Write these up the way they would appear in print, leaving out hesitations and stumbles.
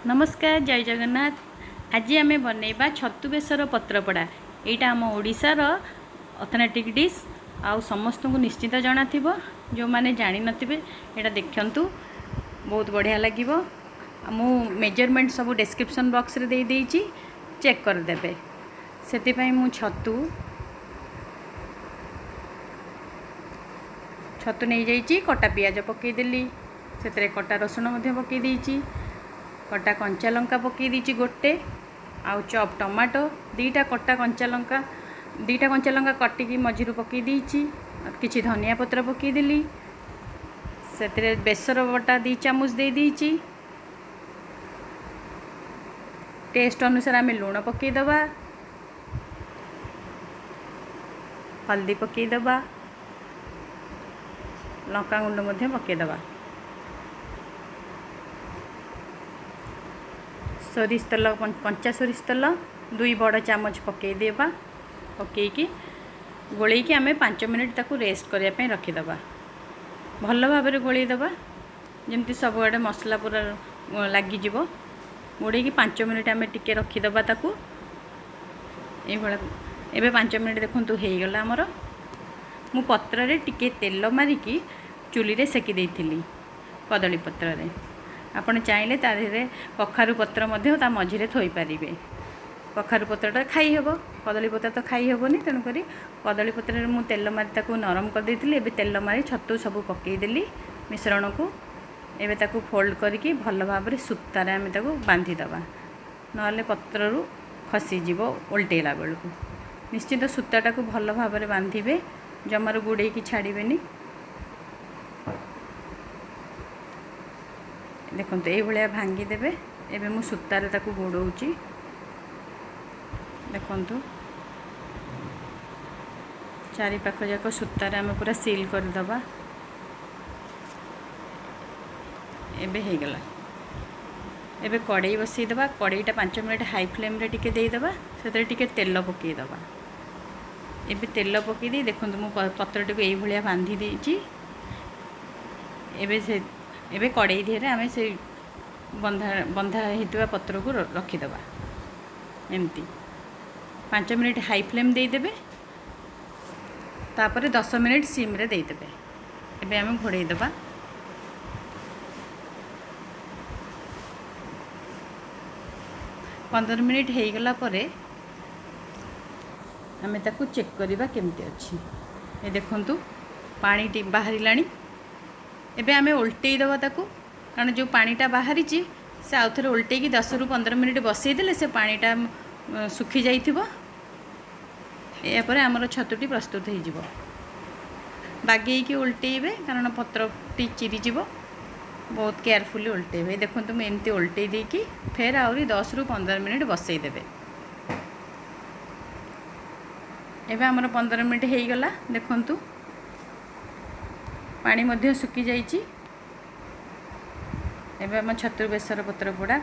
ନମସ୍କାର, ଜୟ ଜଗନ୍ନାଥ। ଆଜି ଆମେ ବନେଇବା ଛତୁ ବେସର ପତ୍ରପୋଡ଼ା। ଏଇଟା ଆମ ଓଡ଼ିଶାର ଅଥେଣ୍ଟିକ୍ ଡିଶ୍ ଆଉ ସମସ୍ତଙ୍କୁ ନିଶ୍ଚିତ ଜଣାଥିବ। ଯେଉଁମାନେ ଜାଣିନଥିବେ, ଏଇଟା ଦେଖନ୍ତୁ, ବହୁତ ବଢ଼ିଆ ଲାଗିବ। ଆଉ ମୁଁ ମେଜରମେଣ୍ଟ ସବୁ ଡେସ୍କ୍ରିପସନ୍ ବକ୍ସରେ ଦେଇଦେଇଛି, ଚେକ୍ କରିଦେବେ। ସେଥିପାଇଁ ମୁଁ ଛତୁ ଛତୁ ନେଇଯାଇଛି, କଟା ପିଆଜ ପକାଇଦେଲି, ସେଥିରେ କଟା ରସୁଣ ମଧ୍ୟ ପକାଇ ଦେଇଛି, କଟା କଞ୍ଚା ଲଙ୍କା ପକାଇ ଦେଇଛି ଗୋଟେ, ଆଉ ଚପ୍ ଟମାଟୋ 2ଟା, କଟା କଞ୍ଚା ଲଙ୍କା 2ଟା, କଞ୍ଚା ଲଙ୍କା କାଟିକି ମଝିରୁ ପକାଇ ଦେଇଛି, କିଛି ଧନିଆ ପତ୍ର ପକାଇଦେଲି, ସେଥିରେ ବେସର ବଟା 2 ଚାମଚ ଦେଇଦେଇଛି। ଟେଷ୍ଟ ଅନୁସାରେ ଆମେ ଲୁଣ ପକାଇଦେବା, ହଳଦୀ ପକାଇଦେବା, ଲଙ୍କାଗୁଣ୍ଡ ମଧ୍ୟ ପକାଇଦେବା, ସୋରିଷ ତେଲ, କଞ୍ଚା ସୋରିଷ ତେଲ 2 ବଡ଼ ଚାମଚ ପକାଇଦେବା। ପକାଇକି ଗୋଳେଇକି ଆମେ 5 ମିନିଟ୍ ତାକୁ ରେଷ୍ଟ କରିବା ପାଇଁ ରଖିଦେବା। ଭଲ ଭାବରେ ଗୋଳେଇଦେବା, ଯେମିତି ସବୁଆଡ଼େ ମସଲା ପୁରା ଲାଗିଯିବ। ଗୋଳେଇକି 5 ମିନିଟ୍ ଆମେ ଟିକେ ରଖିଦେବା ତାକୁ ଏଇଭଳିଆ। ଏବେ 5 ମିନିଟ୍ ଦେଖନ୍ତୁ ହେଇଗଲା ଆମର। ମୁଁ ପତ୍ରରେ ଟିକେ ତେଲ ମାରିକି ଚୁଲିରେ ସେକି ଦେଇଥିଲି, କଦଳୀ ପତ୍ରରେ। ଆପଣ ଚାହିଁଲେ ତା ଦେହରେ କଖାରୁ ପତ୍ର ମଧ୍ୟ ତା ମଝିରେ ଥୋଇପାରିବେ। କଖାରୁ ପତ୍ରଟା ଖାଇ ହେବ, କଦଳୀ ପତ୍ର ତ ଖାଇ ହେବନି। ତେଣୁକରି କଦଳୀ ପତ୍ରରେ ମୁଁ ତେଲ ମାରି ତାକୁ ନରମ କରିଦେଇଥିଲି। ଏବେ ତେଲ ମାରି ଛତୁ ସବୁ ପକାଇଦେଲି ମିଶ୍ରଣକୁ। ଏବେ ତାକୁ ଫୋଲ୍ଡ କରିକି ଭଲ ଭାବରେ ସୂତାରେ ଆମେ ତାକୁ ବାନ୍ଧିଦେବା, ନହେଲେ ପତ୍ରରୁ ଖସିଯିବ ଓଲଟେଇଲା ବେଳକୁ। ନିଶ୍ଚିନ୍ତ ସୂତାଟାକୁ ଭଲ ଭାବରେ ବାନ୍ଧିବେ, ଜମାରୁ ଗୁଡ଼େଇକି ଛାଡ଼ିବେନି। ଦେଖନ୍ତୁ, ଏଇଭଳିଆ ଭାଙ୍ଗିଦେବେ। ଏବେ ମୁଁ ସୂତାରେ ତାକୁ ଗୁଡ଼ଉଛି। ଦେଖନ୍ତୁ, ଚାରିପାଖ ଯାକ ସୂତାରେ ଆମେ ପୁରା ସିଲ୍ କରିଦେବା। ଏବେ ହେଇଗଲା। ଏବେ କଡ଼େଇ ବସେଇଦେବା। କଡ଼େଇଟା 5 ମିନିଟ୍ ହାଇ ଫ୍ଲେମ୍ରେ ଟିକେ ଦେଇଦେବା, ସେଥିରେ ଟିକେ ତେଲ ପକାଇଦେବା। ଏବେ ତେଲ ପକାଇ ଦେଇ ଦେଖନ୍ତୁ, ମୁଁ ପତ୍ରଟିକୁ ଏଇଭଳିଆ ବାନ୍ଧି ଦେଇଛି। ଏବେ କଡ଼େଇ ଦେହରେ ଆମେ ସେଇ ବନ୍ଧା ବନ୍ଧା ହେଇଥିବା ପତ୍ରକୁ ରଖିଦେବା। ଏମିତି 5 ମିନିଟ୍ ହାଇ ଫ୍ଲେମ୍ ଦେଇଦେବେ, ତାପରେ 10 ମିନିଟ୍ ସିମ୍ରେ ଦେଇଦେବେ। ଏବେ ଆମେ ଘୋଡ଼େଇ ଦେବା। 15 ମିନିଟ୍ ହେଇଗଲା ପରେ ଆମେ ତାକୁ ଚେକ୍ କରିବା କେମିତି ଅଛି। ଏ ଦେଖନ୍ତୁ, ପାଣିଟି ବାହାରିଲାଣି। ଏବେ ଆମେ ଓଲଟେଇ ଦେବା ତାକୁ, କାରଣ ଯେଉଁ ପାଣିଟା ବାହାରିଛି ସେ ଆଉ ଥରେ ଓଲଟେଇକି 10ରୁ 15 ମିନିଟ୍ ବସେଇଦେଲେ ସେ ପାଣିଟା ଶୁଖି ଯାଇଥିବ। ଏହାପରେ ଆମର ଛତୁଟି ପ୍ରସ୍ତୁତ ହେଇଯିବ। ବାଗେଇକି ଓଲଟେଇବେ, କାରଣ ପତ୍ରଟି ଚିରିଯିବ। ବହୁତ କେୟାରଫୁଲି ଓଲଟେଇବେ। ଦେଖନ୍ତୁ, ମୁଁ ଏମିତି ଓଲଟେଇ ଦେଇକି ଫେର ଆହୁରି 10ରୁ 15 ମିନିଟ୍ ବସେଇଦେବେ। ଏବେ ଆମର 15 ମିନିଟ୍ ହେଇଗଲା। ଦେଖନ୍ତୁ, ପାଣି ମଧ୍ୟ ଶୁଖି ଯାଇଛି। ଏବେ ଆମ ଛତୁ ବେସର ପତ୍ର ପୋଡ଼ା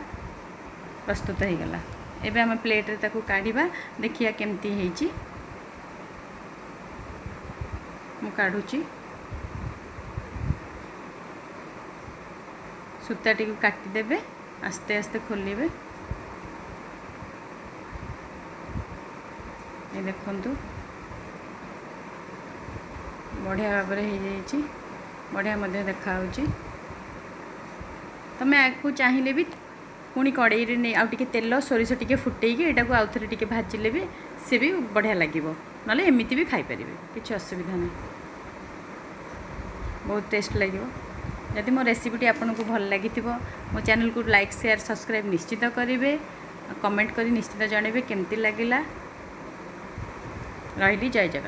ପ୍ରସ୍ତୁତ ହେଇଗଲା। ଏବେ ଆମେ ପ୍ଲେଟ୍ରେ ତାକୁ କାଢ଼ିବା, ଦେଖିବା କେମିତି ହେଇଛି। ମୁଁ କାଢ଼ୁଛି। ସୂତାଟିକୁ କାଟିଦେବେ, ଆସ୍ତେ ଆସ୍ତେ ଖୋଲିବେ। ଏ ଦେଖନ୍ତୁ, ବଢ଼ିଆ ଭାବରେ ହେଇଯାଇଛି, ବଢ଼ିଆ ମଧ୍ୟ ଦେଖାହେଉଛି। ତୁମେ ଆକୁ ଚାହିଁଲେ ବି ପୁଣି କଡ଼େଇରେ ନେଇ ଆଉ ଟିକେ ତେଲ ସୋରିଷ ଟିକେ ଫୁଟେଇକି ଏଇଟାକୁ ଆଉ ଥରେ ଟିକେ ଭାଜିଲେ ବି ସେ ବି ବଢ଼ିଆ ଲାଗିବ। ନହେଲେ ଏମିତି ବି ଖାଇପାରିବେ, କିଛି ଅସୁବିଧା ନାହିଁ, ବହୁତ ଟେଷ୍ଟ ଲାଗିବ। ଯଦି ମୋ ରେସିପିଟି ଆପଣଙ୍କୁ ଭଲ ଲାଗିଥିବ, ମୋ ଚ୍ୟାନେଲକୁ ଲାଇକ୍, ସେୟାର, ସବସ୍କ୍ରାଇବ୍ ନିଶ୍ଚିତ କରିବେ। କମେଣ୍ଟ କରି ନିଶ୍ଚିତ ଜଣାଇବେ କେମିତି ଲାଗିଲା। ରହିଲି, ଜୟ ଜଗନ୍ନାଥ।